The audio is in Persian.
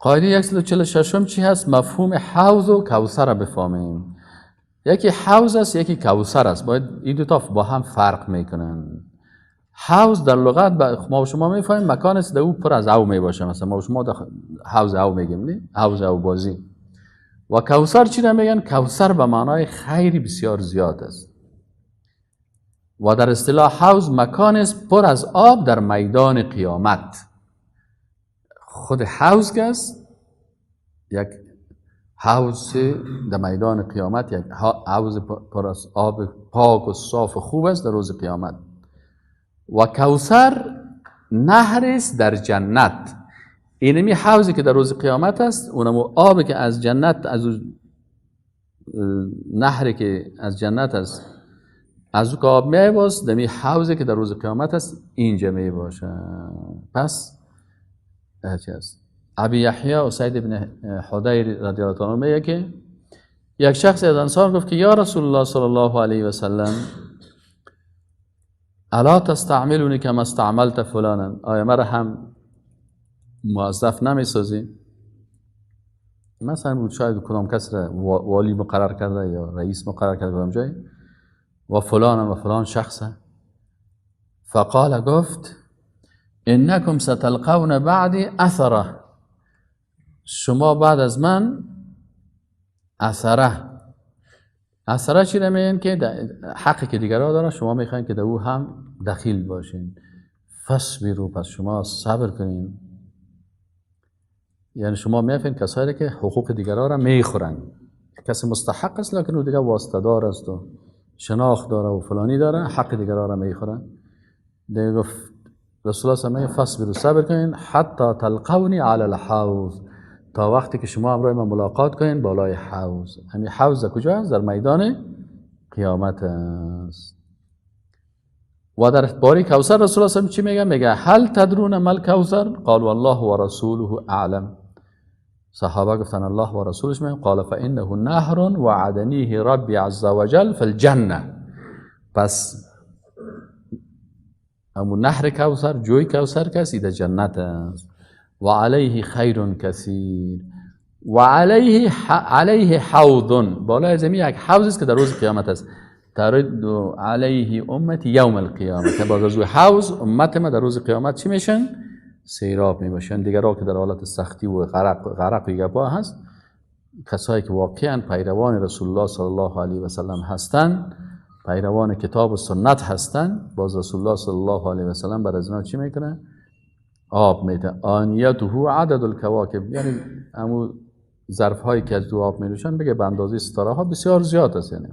قاعده 146 چی هست؟ مفهوم حوض و کوثر را بفهمیم. یکی حوض است، یکی کوثر است. باید این دو تا با هم فرق میکنن. حوض در لغت ما و شما میفهمیم مکان است در او پر از او میباشه، مثلا ما و شما در حوض او میگیم، نه حوض او بازی. و کوثر چی را میگن؟ کوثر به معنای خیر بسیار زیاد است. و در اصطلاح حوض مکان است پر از آب در میدان قیامت. خود حوض که است یک حوض در میدان قیامت، یک حوض پر از آب پاک و صاف و خوب است در روز قیامت. و کوثر نهر است در جنت. اینمی حوضی که در روز قیامت است، اونم آبی که از جنت، از نهری که از جنت است، از او که آب می باز دمی حوضی که در روز قیامت است اینجا می باشه. پس چی است؟ ابی یحیی و سید ابن حدیر رضی الله عنه میگه که یک شخص از انصار گفت که یا رسول الله صلی الله علیه و سلم الا تستعملونی کما استعملت فلانا، آیا مرا هم موظف نمیسازی؟ مثلا بود شاید کدام کس را والی مقرر کرده یا رئیس مقرر کرده کدام جای و فلان و فلان شخص. فقال گفت انکم ستلقون بعدی اثره، شما بعد از من اثره. اثره چی میگن؟ که حقی که دیگرها داره شما میخواین که در او هم دخیل باشین. فصبروا، پس شما صبر کنین. یعنی شما میفهمین کسایی که حقوق دیگرها را میخورن، کسی مستحق است لکن او دیگه واسطه دار است و شناخت داره و فلانی داره، حق دیگرها را میخورن. دیگه گفت رسول الله صلی الله علیه و آله فصبروا، صبر کنین حتی تلقونی علی الحوض، تا وقتی که شما همراه من ملاقات کنین بالای حوض. همین حوض کجا است؟ در میدان قیامت است. و در باری کوثر رسول الله صلی الله علیه و چی میگه؟ میگه هل تدرون ما الکوثر؟ قالوا الله و رسوله اعلم. صحابه گفتن الله و رسولش میگه. قال فانه نهر وعدنیه ربی عز وجل فی الجنه. پس امو نهر کوثر، جوی کوثر کسی در جنت است. و علیه خیر کثیر و علیه حوض، بالای زمین یک حوض است که در روز قیامت است. ترد علیه امتی یوم القیامت، باز از حوض امت ما در روز قیامت چی میشن؟ سیراب میباشن. دیگرها که در حالت سختی و غرق و گپا هست، کسایی که واقعا پیروان رسول الله صلی الله علیه و سلم هستند، پیروان کتاب و سنت هستند، باز رسول الله صلی الله علیه و سلم بر از اینا چی میکنه؟ آب میده. آنیته عدد الکواکب، یعنی همون ظرف هایی که از دو آب می نوشن بگه به اندازه ستاره ها بسیار زیاد است. یعنی